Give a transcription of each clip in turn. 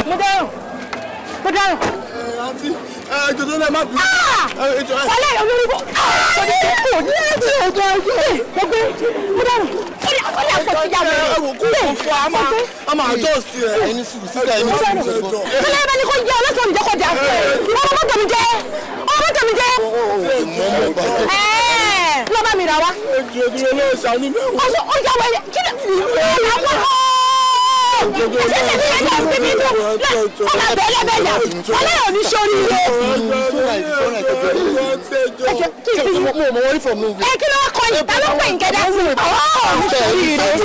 Mo dáràn, mo dáràn. Àǹtí, ẹ jọ̀dọ̀ náà má bínú. Wọlé olórí bọ̀. Kò ní ẹ̀jẹ̀ ọjọ́ ẹ̀jẹ̀. Mo gbé, mo dáràn. Ó ní àpò tí yàwó rẹ̀. Ẹ wò kó kò fún a máa adjust ẹ. Ẹni sùúrù sísá ẹni sùúrù. Sílẹ̀ bá ní kó jẹ́ ọlọ́sàn ìjọkọ̀ dà fún ẹ. Ọmọ mọ́tò mi jẹ́. Ọmọ mọ́tò mi jẹ́. Lọ bá mi rà wá. Ejò dúró lóò ṣàánú mẹ́wàá. Ó yà wẹ̀rẹ̀ kí ni kí ló kọ yìí ta ló pè ń kẹdá sí i.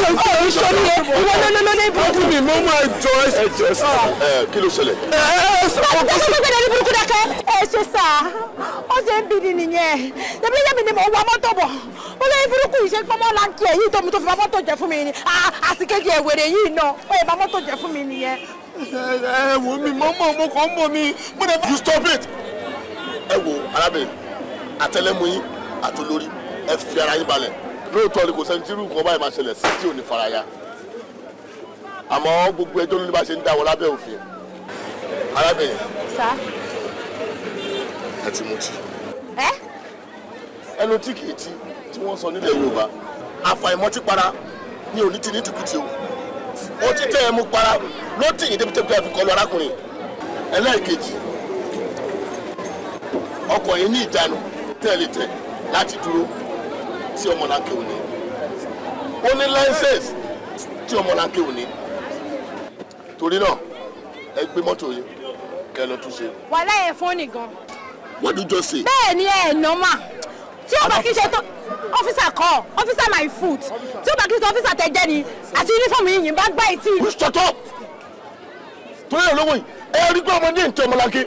Kí ló ṣẹlẹ̀? Ẹ ṣe sá, ó ṣe ń bí ni nìyẹn. Tẹ̀bí yẹ́mi ni mò ń wa mọ́tò bọ̀. Ó lóye burúkú yìí ṣe pọ́nmọ́ láńkì ẹ̀ yìí tó mu tó fi bá mọ́tò jẹ fún mi ni. Àsìkejì ẹ̀wèrè yìí náà, ó yẹ bá mọ́tò jẹ fún mi nìyẹn. Ẹ wò mí, mọ́mọ́ mo kàn ń bọ̀ mi. You stop it! Ẹ wo arábìnrin, àtẹlẹmú yín àtolórí, ẹ fi ara yín balẹ̀. Lóòótọ́ ni kò sẹ́ni tí irú nǹkan báyìí máa ṣẹlẹ̀ sí tí ò ní faraya. Àmọ́ gbogbo ẹjọ́ ló ní bá ṣe ń dá wọn lábẹ́ òfin. Arábìnrin. Sá. Ẹ ti mutí. Ẹ? Ẹnu tí kìí tí tí wọ́n sọ nílẹ̀ Yorùbá. Àfàìmọ́tí para ni òní ti ní tìkùtì o. Ọtí tẹ́ ẹ mú para ló tì yín débi tẹ́bi fi kọlu arákùnrin. Ẹlẹ́ẹ̀kejì, ọkọ̀ yìí ní ìjánu tẹ́lẹ̀ tẹ́ láti dúró tí ọmọlanke ò ní. Ó ní license tí ọmọlanke ò ní. Torí náà, ẹ gbé mọ́tò yín kẹ́ lọ túnṣe. Wàhálà ẹ̀ fóònù gan. What do you just say? Bẹ́ẹ̀ ni ẹ̀ nọ́mà. Tí ó bá kí ṣe tó ọ́físà kọ́, ọ́físà my foot. Tí ó bá kí ṣe ọ́físà tẹ jẹ́ ni àti yúnífọ̀mù yìnyín bá gbá etí. You shut up! Torí ẹ̀ lówó yìí, ẹ rí pé ọmọdé ń tẹ ọmọlanke.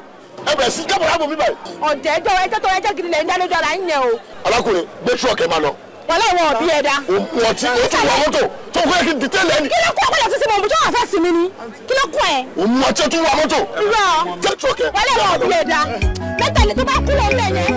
Ẹ bẹ̀rẹ̀ sí jábọ̀ láàbò mi báyìí. Ọ̀dẹ̀ ẹjọ́ ẹjọ́ tó ẹjọ́ gidi lẹ̀ ń dá lójú ara yín yẹn o. Arákùnrin, gbé truck ẹ máa lọ. Wàhálà ìwọ̀n òbí ẹ̀ dá. Wọ́n ti o ti wọ mọ́tò tó kọ́ ẹ kí n dìtẹ́ lẹ́ni. Kí ló kún ọ̀pọ̀lọpọ̀ sísè mọ̀ bùjọ́ àfẹ́ sí mi ni? Kí ló kún ẹ? Òun ọtí tún wọ mọ́tò. Irọ́. Jẹ́ truck ẹ. Wàhálà ìwọ̀n òbí ẹ̀ dá. Mẹ́tẹ̀lẹ́ tó bá kú lọ bẹ̀ yẹn.